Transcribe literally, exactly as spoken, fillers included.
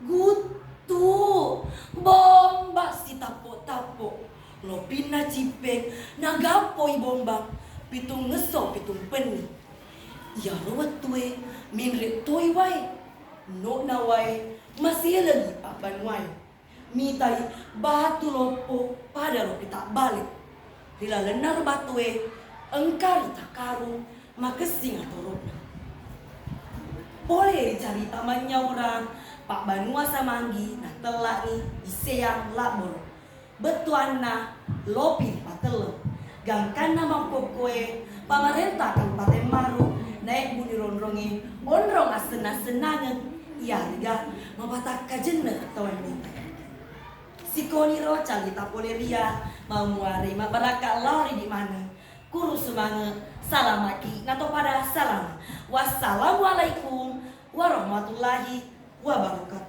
Guttu, Bombang sitappo-tappo. Lopinna Cippeng nagappoi Bombang pitungngesso pitung penni. Iyaro wettue minre toi wae. No'na wae maselengi pabbanuae. Mitai batu loppo pada lopi tabbale. Ri lalenna ro batue engka ri takkarung makessing atoro'na. Pole ri carita mannyaurang, pabbanua Samanggi natella'ni Iseang Labboro. Bettuanna lopi ri Patelleng. Gangkanna makkokkoe, pamarenta Kabupaten Maru naebbuni ronrongnge onrong assenna-sennangeng, iyarega mapatakkajenna tau wennitta. Sikoniro calita pole ria, mamuare mabbarakka lao ri idi maneng. Kuru sumange, salamaki nato pada salama. Wassalamualaikum warahmatullahi wabarakatuh.